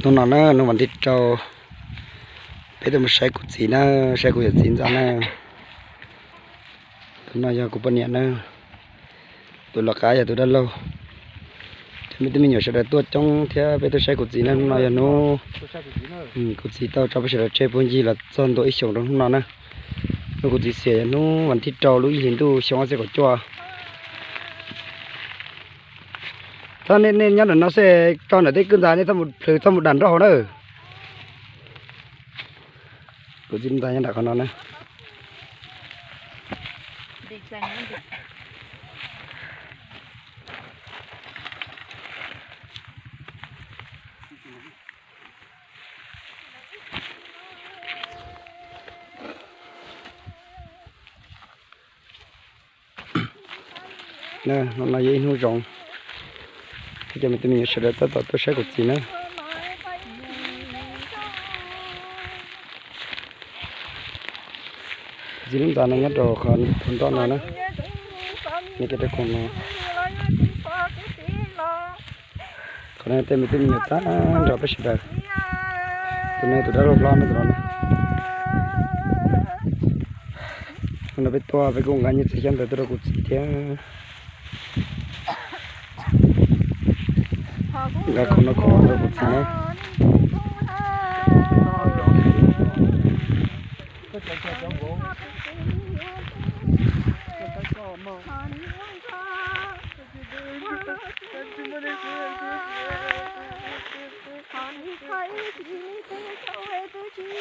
Hnub no na, hnub vas thib rau, peb tuaj mus saib kuv txiv na, saib kuv yawm txiv ntxa na. Tus no yog kuv poj niam na, tus loj qab yog tus dab laug. Cov me tub me nyuam sawv daws tuaj coob thiab peb tuaj saib kuv txiv na. Hnub no yog hnub kuv txiv tau tso peb sawv daws tseg puag ncig los txog ntua ib xyoos rau hnub no na. Hnub kuv txiv xiam yog hnub vas thib rau lub ib hlis ntuj xyoo ob txhiab kaum cuaj. Txhob nej nyob ntawm no xwb, tso ntawm tej kwj ntxa, nej plhws txhob mus dam nroj hauv na. Kuv txiv ntxa nyob nram qhov no na. Hnub no yog ib hnub zoo, cov me tub me nyuam sawv daws tab tom tuaj saib kuv txiv na. Kuv txiv lub ntxa no nyob rau qhov nroj no na, nws rau khoom no. Qhov no tej me tub me nyuam tag nrho peb sawv daws. Tus no tus dab laug hlob no tus no na. Hnub no peb tuaj peb kuj nqa nyiaj txiag xyab ntawv tuaj rau kuv txiv thiab. Nqa khoom noj khoom haus rau kuv txiv na. Cov tub cov ntxhais thiab cov xeeb leej xeeb ntxwv txhua leej txhua tus na,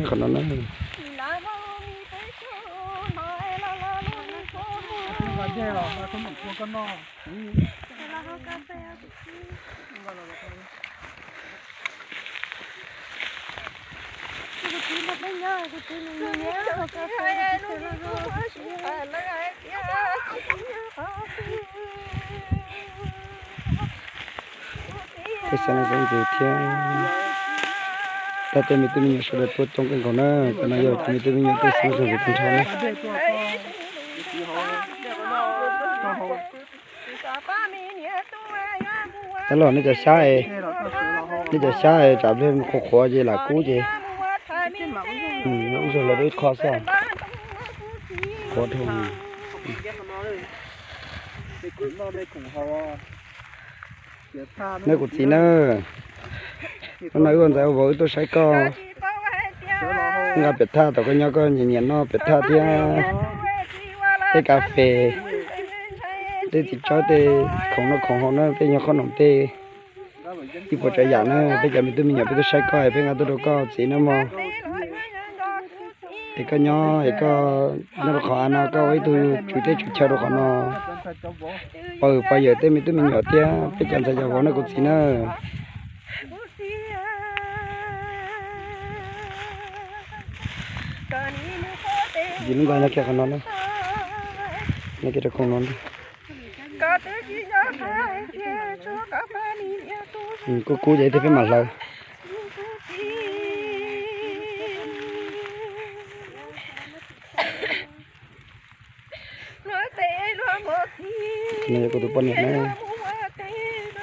qhov no na. Peb xeeb leej xeeb ntxwv thiab tag tej me tub me nyuam sawv daws tuaj coob kawg nkaus na. Cov no yog cov me tub me nyuam tej xeeb leej xeeb ntxwv tag nrho na. Tab los nej cov xyab, nej cov xyab tsam pliag qhuav qhuav ces lam kub ces, ib zaug lawv ib qho xwb. Qhuav dhau. Nej kuv txiv na, hnub no wb ua ntxhais ua vauv wb tuaj saib koj, nqa piam thaj tom koj nyob koj nyiam nyiam noj piam thaj thiab tej kas fes, tej txiv tsaub tej khoom noj khoom haus na, tej nyuag qhob noom tej ib puas tsav yam na, peb cov me tub me nyuam peb tuaj saib koj es peb nqa tuaj rau koj txiv na mog. Es koj nyob es koj nyob rau qhov av no koj ua ib tug tswv teb tswv chaw rau qhov no, pab pab yawm tej me tub me nyuam thiab peb cov ntxhais cov vauv na kuv txiv na. Txiv lub ntxa nyob kiag qhov no na, nyob kiag rau khoom no. Kub kub ces ib teg peb mam hlawv. No yog kuv tus poj niam na,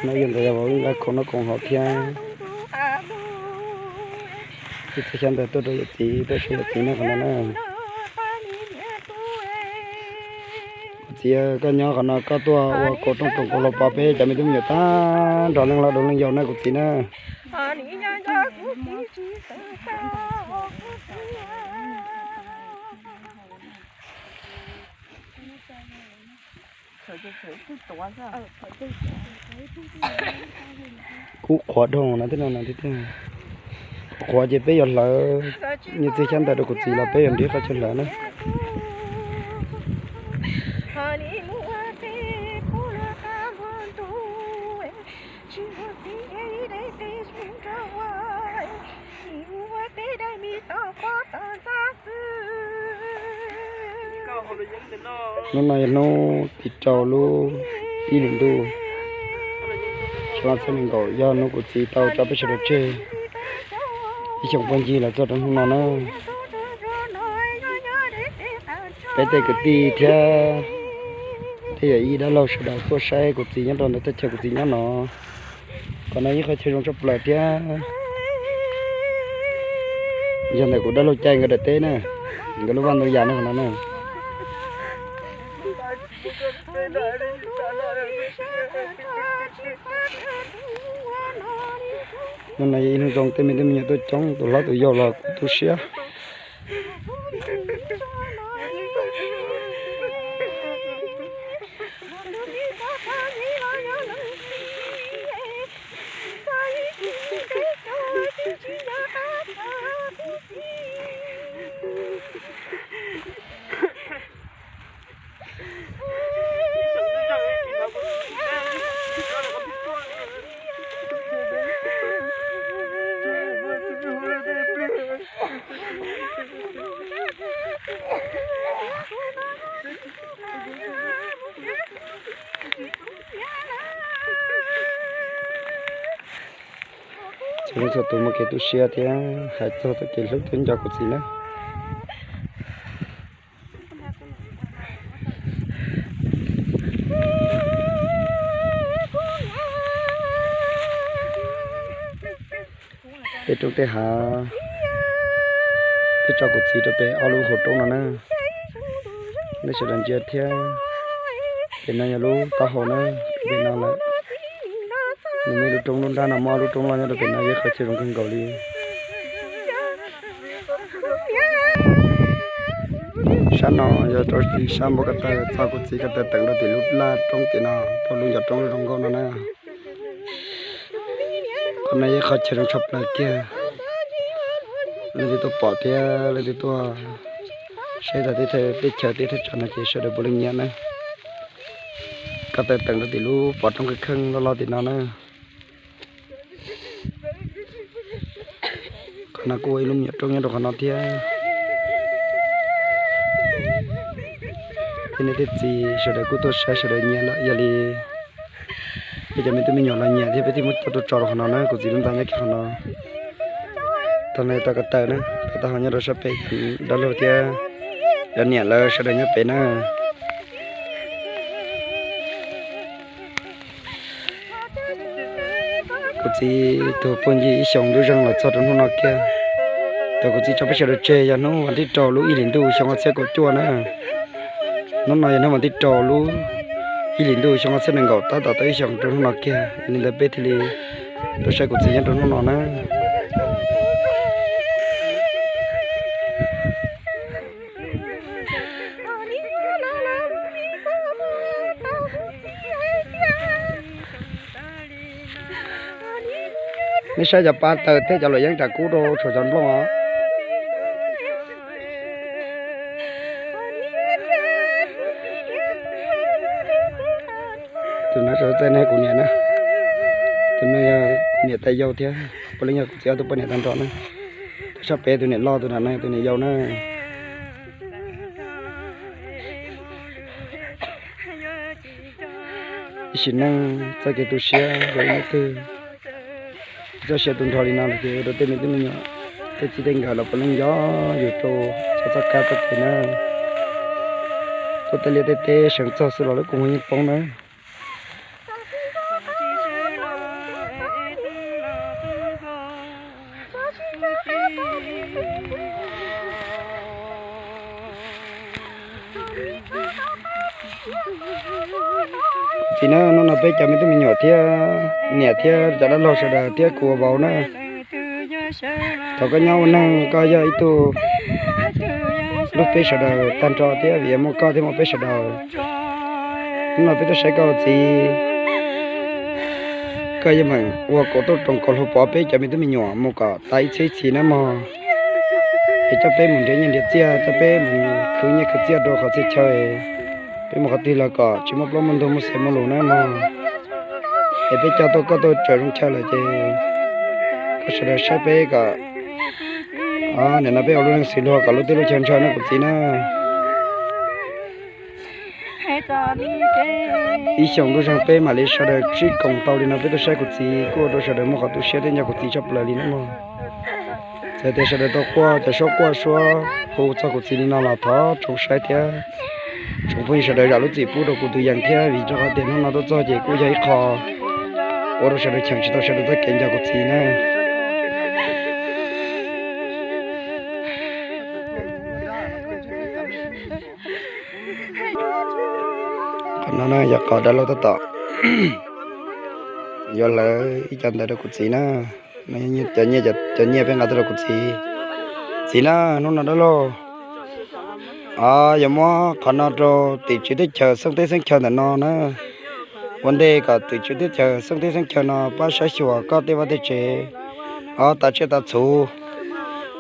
no yog ntxhais yog vauv nqa khoom noj khoom haus thiab ib txhia xyab ntawv tuaj rau yawm txiv, tuaj saib yawm txiv nyob qhov no na. Kuv txiv, koj nyob qhov no koj tuaj ua kaus rooj kaus hlau pov peb cov me tub me nyuam tag nrho leej hlob leej yau na kuv txiv na. Kub qhuav dhau no thiab no, qhuav ces peb yuav hlawv, nyiaj txiag xyab ntawv rau kuv txiv los peb yuav nrhiav qhov chaw hlawv na. Hnub no yog hnub tim rau lub ib hlis ntuj xyoo Xyoo ob txhiab nees nkaum yog hnub kuv txiv tau tso peb sawv daws tseg ib xyoos phooj ywg los txog rau hnub no na. Peb tej kwv tij thiab tej yawm yij dab laug sawv daws tuaj saib kuv txiv nyob rau ntawm teb chaws kuv txiv nyob no. Qhov no yeej qhov chaw zoo tshaj plaws thiab yog ntawm kuv dab laug Cai nkawd daim teb na, nkawd lub vaj ntoo yas no na. Hnub no yog ib hnub zoo, tej me tub me nyuam tuaj coob, tus hlob tus yau los kuj tu siab. Txhua leej txhua tus muaj kev tu siab thiab hais txog txoj kev hlub thiab nco kuv txiv na. Tej roob tej hav, peb tso kuv txiv rau pem ob lub hauv roob no na. Nej sawv daws ntsia thiab, pem no yog lub taub hau na, pem no lawm. Nws muaj ib lub roob lub nrab no, muaj ob lub roob loj nyob rau pem no, yog qhov chaw zoo kawg nkaus li. Sab no yog rau tim sab npoo ko taw, txog kuv txiv ko taw teem rau tim lub laj roob tim no, rau lub ncov roob zoo nkauj no na. Qhov no yog qhov chaw zoo tshaj plaws kiag. Leej twg tuaj pom thiab leej twg tuaj saib txog teb chaws teb chaws teb chaws no ces sawv daws puav leej nyiam na. Ko taw teem rau tim lub pov roob kheej kheej loj loj tim no na. Qhov no kuj ua ib lub me nyuam roob nyob rau qhov no thiab. Tej niam tej txiv sawv daws kuj tuaj saib sawv daws nyiam lawm, yog li peb cov me tub me nyuam los nyiam thiab peb thiaj muab coj tuaj tso rau qhov no na, kuv txiv lub ntaj nyob kiag qhov no. Tag no tau ko taw na, tau taub hau nyob rau sab pem, dab laug thiab cov niam lawv sawv daws nyob pem na. Kuv txiv tus phooj ywg ib xyoos ntuj zeeg los txog rau hnub no kiag. Thaum kuv txiv tso peb sawv daws tseg yog hnub vas thib rau lub ib hlis ntuj xyoo ob txhiab kaum cuaj na. Hnub no yog hnub vas thib rau lub ib hlis ntuj xyoo ob txhiab nees nkaum, tab tom tau ib xyoos rau hnub no kiag, yog li ntawd peb thiaj li tuaj saib kuv txiv nyob rau hnub no na. Nej saib cov pa taws thiab cov luam yeeb tsam kub rau tshuav cov nplooj os. Tus no txawj ne kuv niam na, tus no yog kuv niam tais yau thiab puav leej yog kuv txiv ob tug poj niam tag nrho na. Tus sab pem tus niam loj, tus no yog tus niam yau na. Ib sim neej txoj kev tu siab rau ib hnub twg, txoj sia tu nrho li no los ces ua rau tej me tub me nyuam, tej txij tej nkawm los puav leej nco yus rau txoj kab txoj kev na. Tuaj tej liaj tej teb seev txog xwb los lub kua muag yeej poob na. Txiv na, hnub no peb cov me tub me nyuam thiab niam thiab cov dab laug sawv daws thiab kuv ua vauv na, thaum koj nyob ua neeg koj yog ib tug hlub peb sawv daws tag nrho thiab vim muaj koj thiab muaj peb sawv daws. Hnub no peb tuaj saib koj txiv, koj yeej meem ua kauv tuaj roos kauv hluas pov peb cov me tub me nyuam mus kom tas ib txhiab ib txhis na mog. Es coj peb mus nrhiav nyiaj nrhiav txiaj, coj peb mus khwv nyiaj khwv txiaj rau qhov txhia chaw, peb mus qhov twg los kom tsis muaj plaub muaj ntug muaj xiav muaj lus na mog. Es peb coj tuaj koj tuaj tsaws zoo chaw lawm ces koj sawv daws saib peb kom nim no peb ua lub neej xws luag kom lub teb lub chaw ntshaw na kuv txiv na. Ib xyoos ntuj zaug peb mam li sawv daws sib koom tau li no, peb tuaj saib kuv txiv kuj ua rau sawv daws muaj qhov tu siab thiab nco kuv txiv tshaj plaws li na mog. Txawm tias sawv daws tau quaj cov suab quaj suab hu txog kuv txiv li no los thov tsoom saib thiab tsoom phooj ywg sawv daws zam lub txim pub rau kuv tus yees thiab, vim rau qhov tias hnub no tuaj txog ces kuj yog ib qho ua rau sawv daws cheem tsis tau sawv daws txoj kev nco kuv txiv na. Qhov no na yog qhov dab laug tab tom yuav hlawv ib co ntawv rau kuv txiv na. Cov nyiaj peb nqa tuaj rau kuv txiv. Txiv na, hnub no dab laug yuav muab qhov no rau tim tswv teb chaws xeeb teb xeeb chaw ntawm no na. Ua ntej kom tim tswv teb chaws xeeb teb xeeb chaw no pab saib xyuas koj tej vaj tej tsev, o, tas tsiaj tas txhu.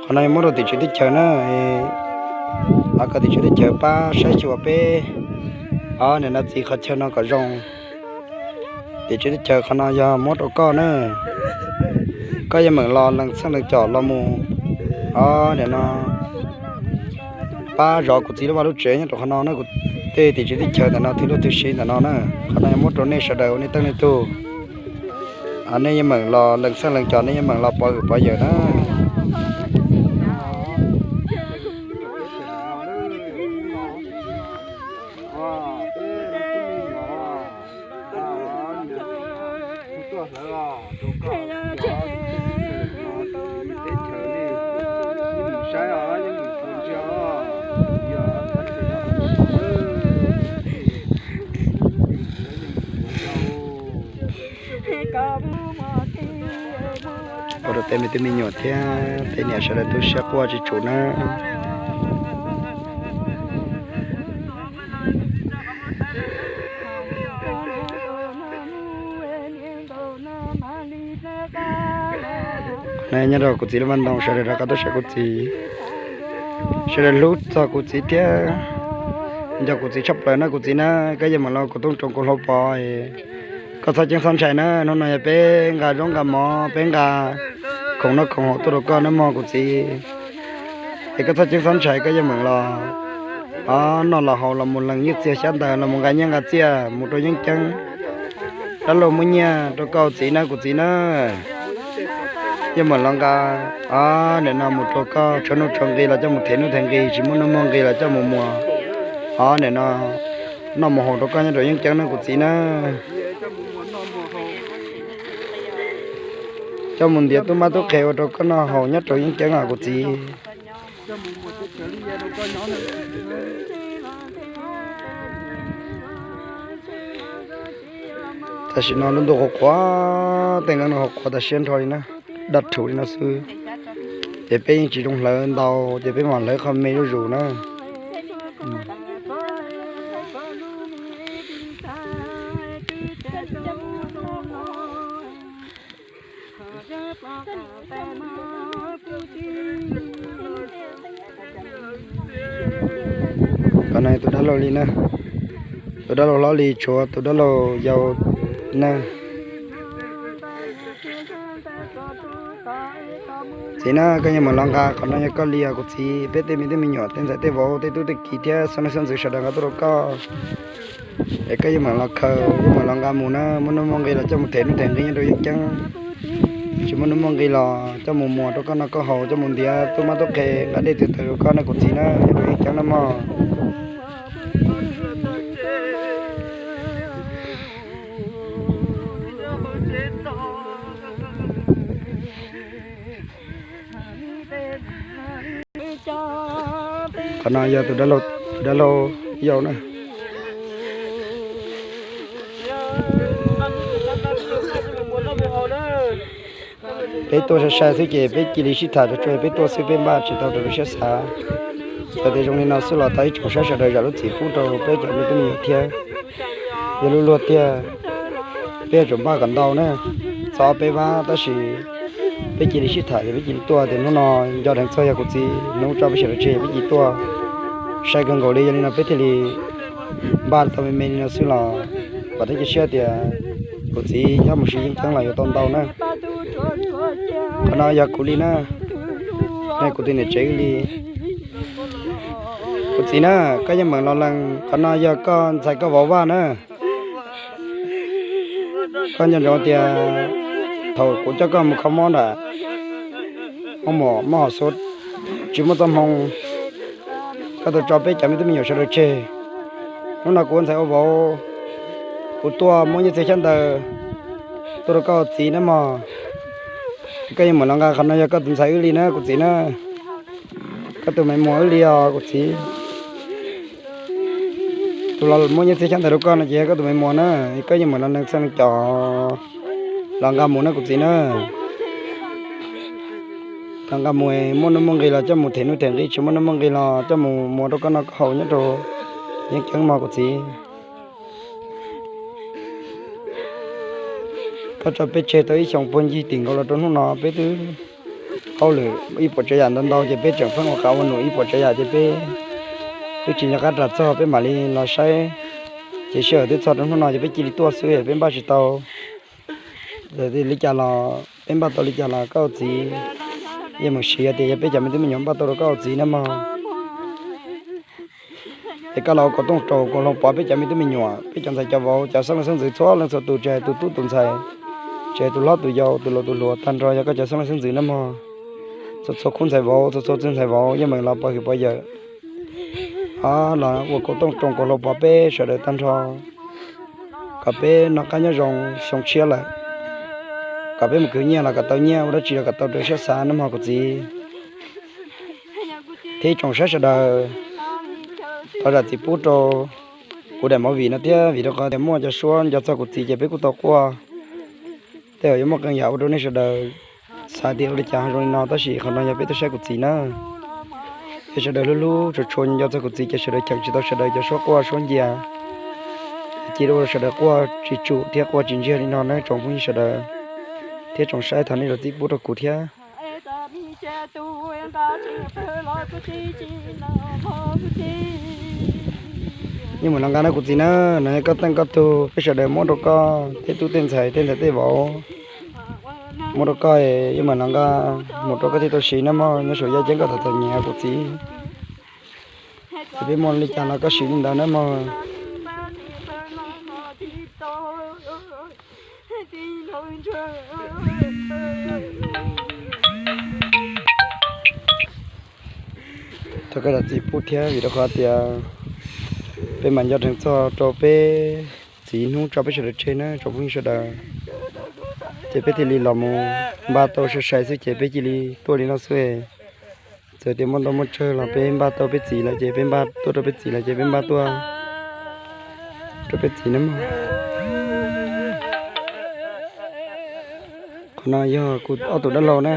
Qhov no yuav muab rau tim tswv teb chaws na, o, kom tim tswv teb chaws pab saib xyuas peb, o, nim no txiv qhov chaw no kom zoo. Tim tswv teb chaws qhov no yog muab rau koj na, koj yeej meem los lees txheej lees cos los mus, o, nim no pab zov kuv txiv lub vaj lub tsev nyob rau qhov no na. Kuv tej tim tswv teb chaws ntawm no thwv luj thwv siv ntawm no na, qhov no yuav muab rau nej sawv daws ua nej teej nej tug. Nej yeej meem los lees txheej lees cos, nej yeej meem los pov hwm pov yawm na. Ua rau tej me tub me nyuam thiab tej niam sawv daws tu siab quaj tsis tsum na. Nyob rau kuv txiv lub vaj ntoo sawv daws rov qab tuaj saib kuv txiv, sawv daws hlub txog kuv txiv thiab nco kuv txiv tshaj plaws na. Kuv txiv na, koj yeej meem los kuv tooj roos kuv hlau pov, koj txhob ceeb txhob ntshai na. Hnub no yog peb nqa zaub nqa mov, peb nqa khoom noj khoom haus tuaj rau koj na mog kuv txiv. Es koj txhob ceeb txhob ntshai, koj yeej meem los, o, noj los haus los mus lees nyiaj txiag xyab ntawv los mus nqa nyiaj nqa txiag mus rau yeeb ceeb. Dab laug muab nyiaj rau koj txiv na kuv txiv na. Yeej meem los nqa, o, nim no mus rau koj tshuav nuj tshuav nqi los coj mus them nuj them nqi, tsis muaj nuj muaj nqi los coj mus muas, o, nim no noj mus haus rau koj nyob rau yeeb ceeb na kuv txiv na. Coj mus ntiav tub mab tub qhe ua rau koj noj haus nyob rau yeeb ceeb os kuv txiv. Tam sim no lub ntuj qhuav qhuav, tej nqeeb no qhuav qhuav tas siab nrho li na, daj rhuv li no xwb. Ces peb yeej tsis zoo hlawv ntau, ces peb mam hlawv qhov me zuj zus na. Qhov no tus dab laug li na, tus dab laug hlob li tshuav tus dab laug yau na. Txiv na, koj yeej meem los nqa, qhov no yog koj li os kuv txiv. Peb tej me tub me nyuam, tej ntxhais tej vauv, tej tub tej kiv thiab xeeb leej xeeb ntxwv sawv daws nqa tuaj rau koj. Es koj yeej meem los khaws, yeej meem los nqa mus na, muaj nuj muaj nqi los coj mus them nuj them nqi nyob rau yeeb ceeb. Tsis muaj nuj muaj nqi los coj mus muas rau koj noj koj haus, coj mus ntiav tub mab tub qhe nqa dej txiav taws rau koj na kuv txiv na, nyob rau yeeb ceeb na mog. Qhov no yog tus dab laug yau na. Peb tuaj sai sai xwb ces peb cia li sib tham tso tso, peb tuaj xwb peb npaj tsis tau raws lub siab xav. Txawm tias zoo li no xwb los thov ib tsoom saib sawv daws zam lub txim pub rau peb cov me tub me nyuam thiab. Yog lub luag tiag, peb yuav tsum npaj kom ntau na. Txog peb vab tab sis peb cia li sib tham ces peb cia li tuaj tias hnub no nco dheev txog yog kuv txiv hnub tso peb sawv daws tseg peb cia li tuaj. Sai kawg nkaus li, yog li no peb thiaj li npaj tau me me li no xwb los vam thiab cia siab tias kuv txiv nyob mus siv yeeb ceeb los yuav tau ntau na. Qhov no yog kuv li na, ne kuv tus niam tsev li. Kuv txiv na, koj yeej meem los lees, qhov no yog koj ntxhais koj vauv Vaj na. Koj nco ntsoov tias thaum kuv coj koj mus kho mob nram Hmoob Muas mob hom xub tsis muaj txoj hmoo, koj tau tso peb cov me tub me nyuam sawv daws tseg. Hnub no kuv ua ntxhais ua vauv, kuv tuaj muab nyiaj txiag xyab ntawv tuaj rau koj ua txiv na mog. Koj yeej meem los nqa, qhov no yog koj tus ntxhais wb li na kuv txiv na. Koj tus me muam wb li os kuv txiv. Tus los muab nyiaj txiag xyab ntawv rau koj no ces yog koj tus me muam na. Koj yeej meem los lees txheej lees cos los nqa mus na kuv txiv na. Los nqa mus, muaj nuj muaj nqis los coj mus them nuj them nqis, tsis muaj nuj muaj nqis los coj mus muas rau koj noj koj haus nyob rau yeeb ceeb mog kuv txiv. Koj tso peb tseg tau ib xyoos puag ncig tim nkaus los rau hnub no peb twb hauj lwm ib puas tsav yam ntau ntau ces peb tseem pheej ua qav ua num ib puas tsav yam ces peb twb tsis nco qab ras txog peb mam li los saib. Ces sij hawm twb txog rau hnub no ces peb cia li tuaj xwb peb npaj tsis tau. Li cas los peb npaj tau li cas los koj ua txiv yeej meem siv tias yog peb cov me tub me nyuam npaj tau rau koj ua txiv na mog. Es koj los ua kaum tooj rau kaum hlau pov peb cov me tub me nyuam, peb cov ntxhais cov vauv, cov xeeb leej xeeb ntxwv txhua leej txhua tus, tsis hais tus tub tus ntxhais, tsis hais tus hlob tus yau, tus laus tus hluas, tag nrho yog koj cov xeeb leej xeeb ntxwv na mog. Txhua txhua khub ntxhais vauv, txhua txhua txwg ntxhais vauv yeej meem los pov hwm pov yawm. Los ua kaum tooj rau kaum hlau pov peb sawv daws tag nrho, kom peb noj qab nyob zoo xyoo tshiab lawm, kom peb mus khwv nyiaj los kom tau nyiaj, ua dab tsi los kom tau raws siab xav na mog kuv txiv. Thiab ib tsoom saib sawv daws, thov zam txim pub rau kuv daim movie no thiab, vim rau qhov tias muaj cov suab nco txog kuv txiv ces peb kuj tau quaj. Tej zaum yuav muaj qee yam ua rau nej sawv daws xav tias ua li cas ho zoo li no, tab sis qhov no yog peb tuaj saib kuv txiv na. Peb sawv daws hlub hlub tshua tshua nco txog kuv txiv ces sawv daws cheem tsis tau sawv daws cov suab quaj suab ncia, cia rau sawv daws quaj tsis tsum thiab quaj tsis ntsiag li no na tsoom phooj ywg sawv daws thiab tsoom saib, thov nej zam txim pub rau kuv thiab. Yeej meem los nqa na kuv txiv na, no koj teej koj tug peb sawv daws muab rau koj tej tub tej ntxhais tej ntxhais tej vauv, muab rau koj, yeej meem los nqa mus rau koj thiaj tau siv na mog, nyob saum yaj ceeb koj tau txom nyem kuv txiv. Ces peb muaj li cas los koj siv li ntawd na mog. Thov koj zam txim pub thiab, vim rau qhov tias peb mam nco dheev txog rau peb txiv hnub tso peb sawv daws tseg na tsoom phooj ywg sawv daws, ces peb thiaj li los mus npaj tau sai sai xwb ces peb cia li tuaj li no xwb. Txawm tias muaj ntau muaj tsawg los peb npaj tau peb txiv lawm ces peb npaj tuaj rau peb txiv lawm ces peb npaj tuaj rau peb txiv na mog. Qhov no yog kuv ob tug dab laug na.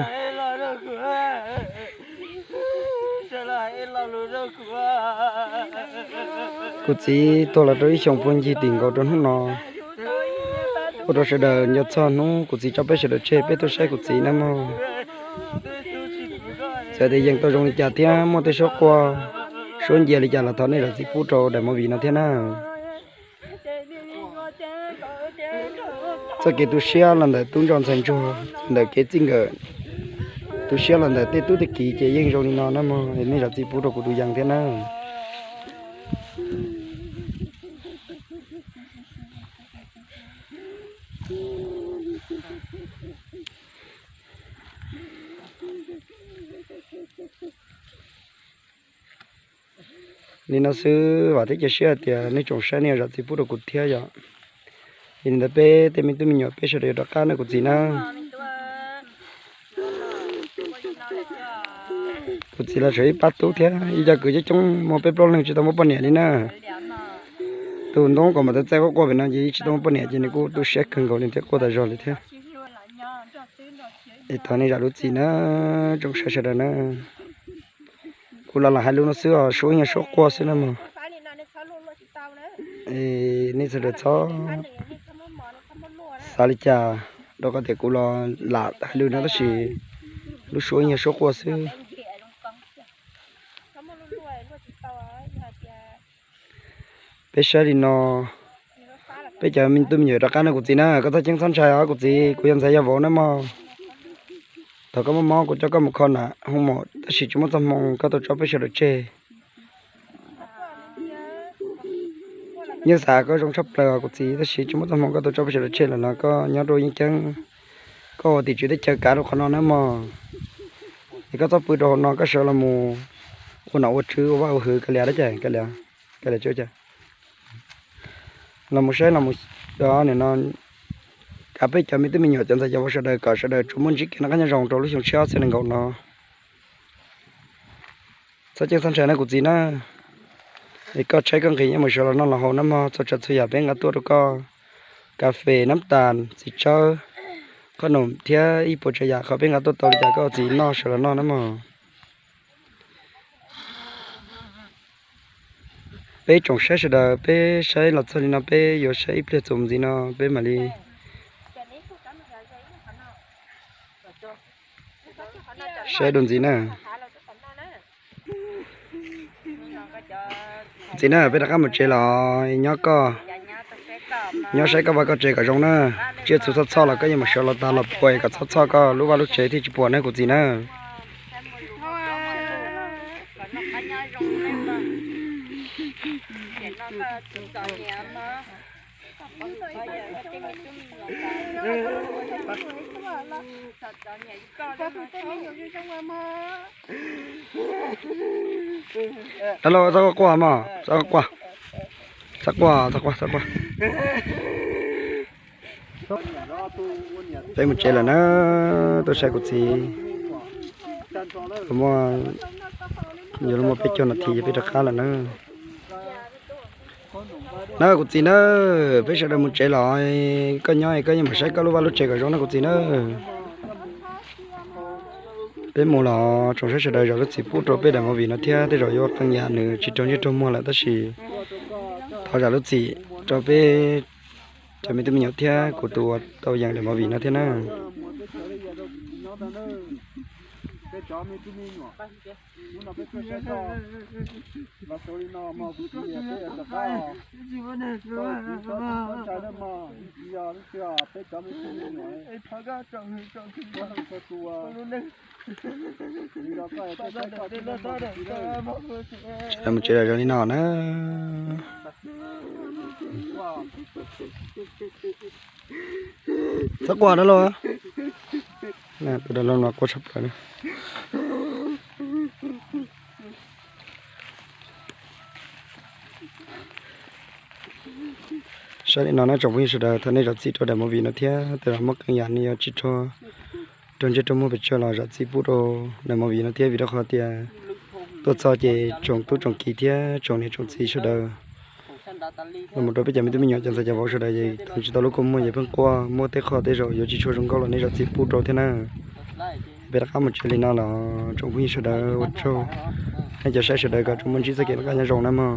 Kuv txiv tuag los rau ib xyoos puag ncig tim nkaus rau hnub no, ua rau sawv daws nco txog hnub kuv txiv tso peb sawv daws tseg peb tuaj saib kuv txiv na mog. Txawm tias yeej tau zoo li cas thiab muaj tej suab quaj suab ncia li cas los thov nej zam txim pub rau daim movie no thiab na. Txoj kev tu siab los ntawm tub ntsuag ntxhais ntsuag, ntawm kev txij nkawm tu siab los ntawm tej tub tej kiv ces yeej zoo li no na mog, nej zam txim pub rau kuv tus yees thiab na. Li no xwb, vam thiab cia siab hais tias nej tsoom saib nej yuav zam txim pub rau kuv thiab yom. Yog li ntawd peb tej me tub me nyuam peb sawv daws yuav rov qab na kuv txiv na. Kuv txiv los tshuav ib pab tub thiab, ib co kwv coob coob muaj peb plaub leeg tsis tau muaj poj niam li na. Tus ntoo kom mas txaij quaj quaj pem no ces tsis tau muaj poj niam ces nws kuj tu siab kawg nkaus li thiab quaj tas zog li thiab. Es thov nej zam lub txim na, tsoom saib sawv daws na. Kuv los lam hais lus no xwb os, suab nyuag suab quaj xwb na mog. Nej sawv daws txhob xav li cas, rau qhov tias kuv los lam hais lus no tab sis lub suab nyuag suab quaj xwb. Peb saib li no, peb cov me tub me nyuam rov qab na kuv txiv na, koj txhob ceeb txhob ntshai os kuv txiv, kuv yog ntxhais yog vauv na mog. Thaum koj muaj mob kuv coj koj mus kho na Hmoob Muas tab sis tsis muaj txoj hmoo koj tau tso peb sawv daws tseg. Yeej xav koj zoo tshaj plaws os kuv txiv, tab sis tsis muaj txoj hmoo koj tuaj tso peb sawv daws tseg lawm los koj nyob rau yeej ceeb, koj ua tim tswv teb chaws kav rau qhov no nawb mog. Es koj txhob pw rau hauv no, koj sawv los mus ua nom ua tswv ua vaj ua hwv kav liam dab tsi kav liam, kav liam tsis ua cas. Los mus saib los mus, nim no kav peb cov me tub me nyuam cov ntxhais cov vauv sawv daws kom sawv daws tsuas muaj ntsib kev noj qab nyob zoo rau lub xyoo tshiab ob txhiab nees nkaum no. Txhob ceeb txhob ntshai na kuv txiv na. Es koj tshaib koj nqhis yeej mus sawv los noj los haus na mog, txhua tsav txhua yam peb nqa tuaj rau koj, kas fes, nab tas, txiv tsawb, qhob noom thiab ib puas tsav yam qhov peb nqa tuaj tau li cas koj ua txiv noj sawv los noj na mog. Peb tsoom saib sawv daws, peb saib los txog li no peb yuav saib ib pliag txuas mus ntxiv no peb mam li saib dua ntxiv na. Txiv na, peb rov qab mus tsev los nyob koj, nyob saib koj vaj koj tsev kom zoo na. Tsiaj txhu txhoj txhoj los koj yeej mus sawv los tag los puas kom txhoj txhoj koj lub vaj lub tsev thiaj tsis puas na kuv txiv na. Dab laug, txhob quaj mog, txhob quaj, txhob quaj, txhob quaj, txhob quaj. Peb mus tsev lawm na, tuaj saib kuv txiv. Kuv muaj, yuav luag muaj peb caug nas this ces peb rov qab lawm na. Na kuv txiv na, peb sawv daws mus tsev los, koj nyob koj yeej mus saib koj lub vaj lub tsev kom zoo na kuv txiv na. Peb mus los tsoom saib sawv daws zam lub txim pub rau peb daim movie no thiab, tej zaum yuav qee yam nws tsis raug ntsej raug muag lawm tab sis thov zam lub txim rau peb cov me tub me nyuam thiab kuv tus uas tau yees daim movie no thiab na. Sawv daws mus tsev lawm zoo li no na. Txhob quaj dab laug. Tus dab laug no quaj tshaj plaws na. Saib li no na tsoom phooj ywg sawv daws, thov nej zam txim rau daim movie no thiab, tej zaum muaj qee yam nws yuav tsis raug ntsej raug muag pes tsawg los zam txim pub rau daim movie no thiab, vim rau qhov tias tuaj txog ces tsoom tub tsoom kiv thiab tsoom niam tsoom txiv sawv daws los mus rau peb cov me tub me nyuam cov ntxhais cov vauv sawv daws es tau tsis tau lub kua muag ces pheej quaj, muaj tej qho tej zaum yuav tsis tshua zoo nkauj los nej zam txim pub rau thiab na. Peb rov qab mus tsev li no los tsoom phooj ywg sawv daws ua tsaug, nej cov saib sawv daws kom tsuas muaj ntsib txoj kev noj qab nyob zoo na mog.